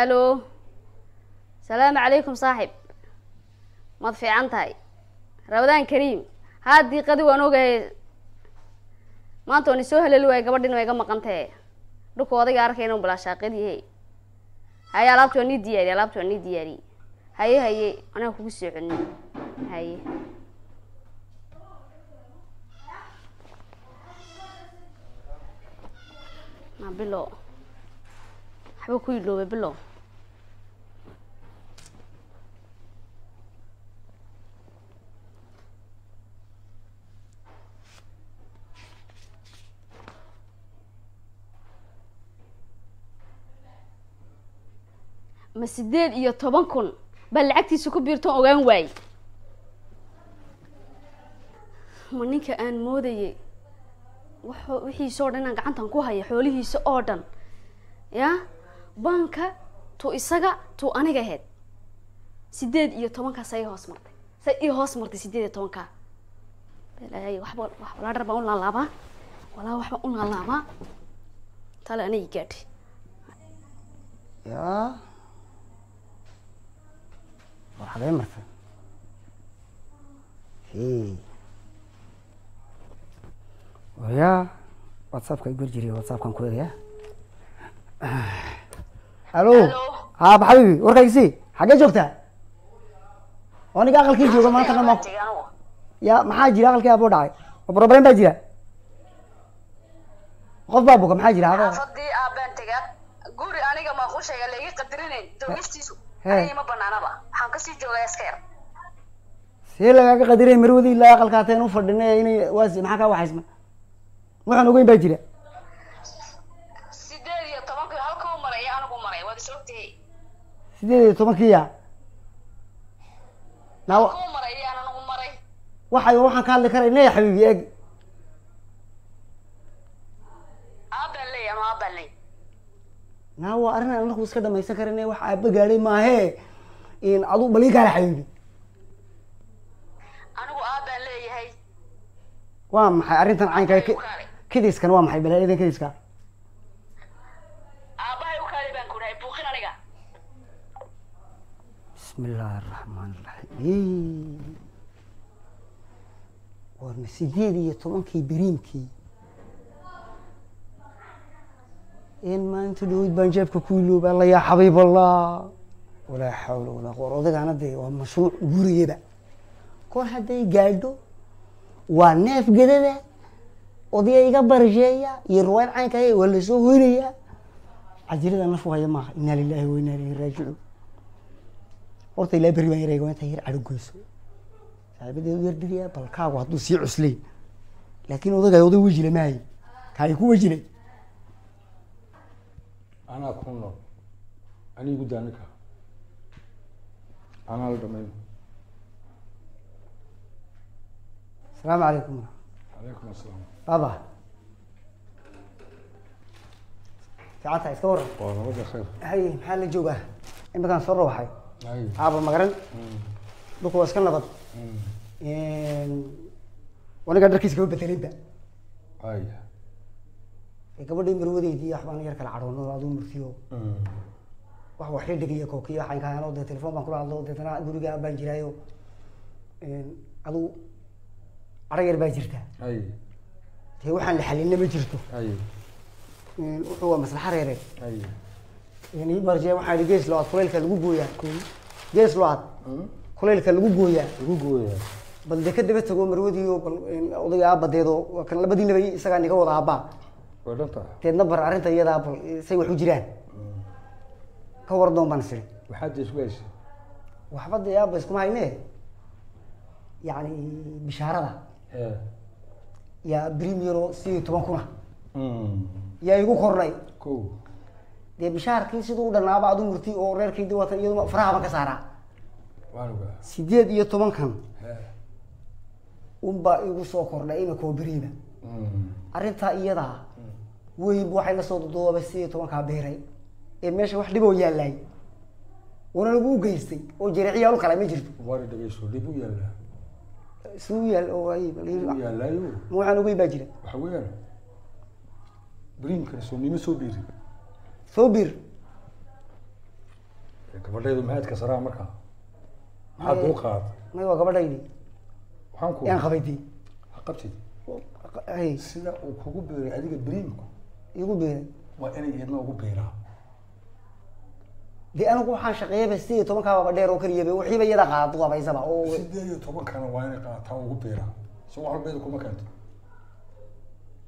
Alo, salaamu calaykum saaxib, maad fiican tahay? Ramadaan kariim. Haa, diiqadi waan ogahay, maanta waan isoo haleeli waayay, gabadhina waa iga maqan tahe. Dhulka odayga arkay inuu balaa shaaqad yahay. Haye, alaabta waan nii diyaariyey, alaabta waan nii diyaariyey. Haye haye, anaa kugu soo celin. Haye ma bilo waxba ku iloobay bilo. Ma 18,000 baa lacagtiisa ku biirtoon ogaan waayey? Ma ninka aan moodayey wixiisa oo dhan inaan gacantan ku haya, xoolihiisa oo dhan ya banka tuu isaga tuu aniga ahayd, 18-kaa say hoos martay, say ii hoos martay 18-kaa. Balaayo, waxba wax walaa dhar baan u laalaabaa, walaa waxba u laalaabaa, tale aniga gaadhi. Yaa, war xagee martay? Hey, yaa, WhatsAppka igu jiray, WhatsAppkan ku eegaya. Halo, ha ba xabibi, warkaysi xagee joogtaa? Oo aniga aqalkii jooga maanta dhan. Ya, maxaa jira? Aqalkii aboo dhacay, ma problem baa jira? Qof baa buka? Maxaa jira? Haba xaafadii aabbaan tegaa, guri aniga maa kuu sheega layga qadarinayn joogistiisu. He. Aniga ma banaanaba, waxaan kasii joogaa iska yar. See lagaaga qadiray marwadii ilaa aqalka hateen u fadhinay inay waas? Maxaa kaa waxaysma? Waxaan ogeyn baa jira. 18-kii halka u maray anigu maray, waad is ogtahay. 18-kii ya naa halka u maray ayaan anigu maray. Waxay waxaan ka hadli karayna ya xabiibi, eeg. Aabbaan leey ama aabbaan leey. Naa, waa arrin aan anaku iska dhamaysan karayna, wax aaba gaadhay maahee. In adu balii kaala xabiibi. Anigu aabbaan leeyahay. Waa maxay arrintan caynka Aabbahay u kaalay. Kidiskan waa maxay balaayadan kidiska? Aabbahay u kaalay baan ku dhahay, buuqin aniga. Bismi illaahi araxmaan iraxiim. Warma 18-kii beriimkii in maanta dhaweyd baan jeebka ku ilooba? Alla yaa xabiib allah, walaa xawla walaa quwata. Odaygaana dee waa mashruuc guuriyaba, kor hadday gaadho waa neef gedada odaya iga barsheeya iyo ruwaayad caynka ah waa lasoo hoynayaa. Cajirada nafu haya maaha. Inaa lillahi wa inaa ilayhi raajicuun. Horta ilaa berri baan yarayga, waa intaa yar cadho goyso saaxiibadeedu yar diriyaa balkaagu hadduu sii cuslayn, laakiin odagay oday wejile maahay kaay ku wejilay. Anaa ku nool anigu daaninka anaa la dhamayn. Asalaamu calaykum. Calaykum asalaam. Baba, fiican tahay? Iska waran. Waa nabada, khayr. Hay, maxaa la joogaa? Iminkaan soo rawaxay. Ay. Aaba magaran, dhulku waa iska nabad. Anigaa dharkiisa kama bedelinba. Ay. Ee gabadhii marwadeydii waxbaan yar kala cadhoono, aduu murtiyo wax waxla dhegaya kookiyo waxaan dee telefoon baan kula hadlo, deetana guriga baan jiraayo, aduu cadho yar baa jirta. Ay. Dee waxaan la xalinna ma jirto. Ay. Wuxuu waa maslaxa reereed. Ay. Ii barjee, waxaa idhi gees lo-aad kulaylka lagu gooyaa, gees lo-aad kulaylka lagu gooyaa. Lagu gooyaa. Bal dee ka daba tago marwadiiyo bal odayga aabadeedo, waa kan labadiinaba isagaa niga wada aabbaa. Way dhan tahay. Deedna bar arrinta iyadaa bal say wax u jiraan ka war doon baan isiri. Waxaad dee isku haysa? Waxba dee aabba iskuma haynee, yacni bishaarada Ee. yaa premier 18,000 yaa igu kordhay. Kow. Dee bishaarkii siduu u dhanaaba adu murti oo reerkii dee waatan iyaduma faraha baan ka saaraa. Waan ogaa. 18-kan Ee. unbaa igu soo kordhay imikoo beriima. Arrintaa iyadaa weyn waxay la soo duduubay 18-kaa beeray ee meesha wax dhiboo yaallay wana lagu geystay oo jareeciyaal u kale ma jirto. Waana dhegeyso, dhib u yaallaa. Suu yaal oo ay u yaallaayo. Ma waxaan ogeyn baa jira? Waxa weeyaan beriimkana soo nimo soo biiri. Soo biir. Gabadhaydu maxaad ka saraa markaa? Maxaad dul qaad? May, waa gabadhaydii. Waxaan ku yaan qabaydii. Ha qabtid. Hay. Sida uu kugu biiray adiga beriimku igu biiray, waa inay iyadna ugu biiraa. Dee anigu waxaan shaqeeyaba 18-kaababa dheer oo keliyaba, wixiiba iyada qaado qabaysaba oo 18-kana waa inay qaataa, ugu biiraa, so wax walba iyada kuma keento.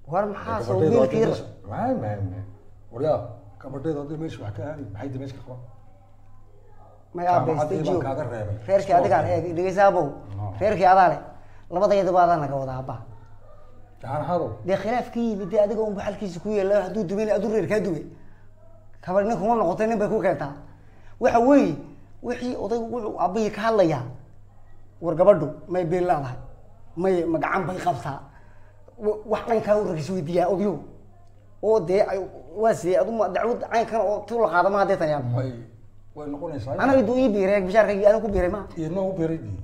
War maxaa soo Gabadhaydu haddii biilkii may may may, waryaa, gabadhaydu haddii meesha wax ka aani, maxay dee meesha ka qaban? May aabaystay. Jaamacaddii baan Joog. kaaga reebay. Reerkii adigaa eeg, dhegeysa abow. No. Reerkii adaa leh, labadayadaba adaa naga wada aabbaha. Jahan hadow. Dee khilaafkii yimid dee adiga unba xalkiisa ku yeela. Hadduu dumin aduu reer kaa duwe, kabar nin kuma noqotay, nin bay ku keentaa. Waxa weeye wixii odaygu wuxuu aabbihii ka hadlayaa, war gabadhu may beel leedahay, may ma gacan bay qabtaa, wax caynkaa u ragis weydiiyaa odyuhu oo dee waa sidee adu ma dacwad caynkan oo tu la qaada ma haddee tani aabba. May, way noqonaysaa. Anaga duu ii biiray bishaarkaygii, aniga ku biiray ma Iyadna ugu biiray dii.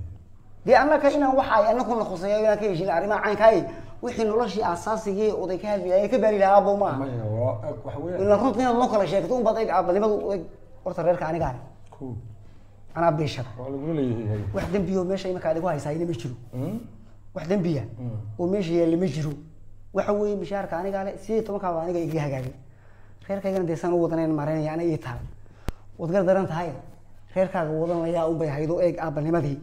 Dee annaka inaan waxa ay anna kuna khuseeyo inaan ka heshin arrimaha caynkaay, wixii noloshii aasaasigai oday ka hadlayay ka baari lahaa abow maaha. Maya, waa waxa weeyaan ila runta inaad loo kala sheegto unbaad eeg aabanimadu eeg. Horta reerka anigaa leh. Ko anaa biishada. Waa lagula leeyahay. Wax dembiyo meesha imanka adigu haysaa ina ma jiro. Wax dembiya oo meesha yaalla ma jiro. Waxa weeye mishaarka anigaa leh, 18-kaaba aniga iga hagaagay. Reerkaygana dee saan u wadanayn maaraynaya ana ii taal. Waad gar daran tahay, reerkaaga wadanaya unbay haydo. Eeg, aabanimadii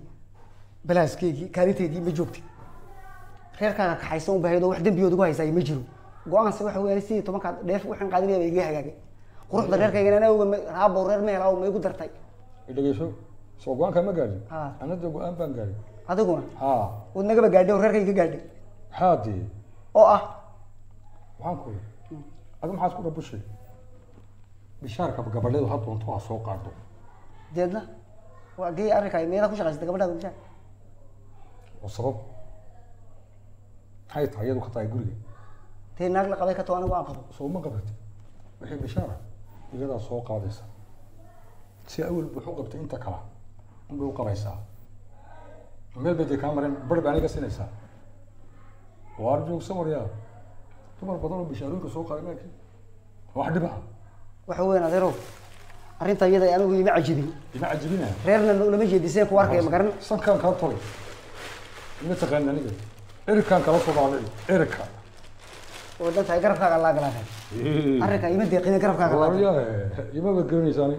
balaaskeygii kaalinteedii ma joogtid, reerkaaga kaxaysan unbay haydo. Wax dembiyood ugu haysaa ma jiro. Go-aanse waxa weeyaan 18-kaa dheef waxaan qaadanaya baa iga hagaagay. Quruxda reerkaygana anaa oga aabbow reer ma helaa ma igu dartay. Dhegeyso, soo go-aanka ma gaadhin? Ha. Anna dee go-aan baan gaadhin. Adiguna ha waad nagaba gaadhay oo reerkayga gaadhay. Maxaa dee? Oo ah Waxaan ku yidhi, adi maxaad ku dhabushay? Bishaarka gabadheedu ha doonto, ha soo qaado. Deedna waa gey arrinkaa meelaha ku shaqaysata gabadhaada mishaar. Oo sabab maxay tahay iyadu ka tahay guriga? Dee naag la qabay ka too, anigu aan qabo. Soo ma qabatid? Wixii bishaara iyadaa soo qaadaysa, si awal wuxuu qabtay inta kala unbay u qabaysaa. Meel bay dee kaa mareen, bar baa aniga sinaysaa. Waar joogsan, waryaa, dumar badan oo bishaarooyinka soo qaaday laakiin wax dhib ah. Waxa weyn adeerow, arrinta iyada anigu ima cajibin. Ima cajibinaya. Reerna lama jeediseen ku arkaya ma garan. Sankaan kaa tolay, ima taqaani aniga, cirkaan kala soo dhaadhici cirka. Oo dhan tahay garabkaaga laa galaatay, arrinka ima deeqine garabkaaga laa. Waryaa, imaba garanaysaani.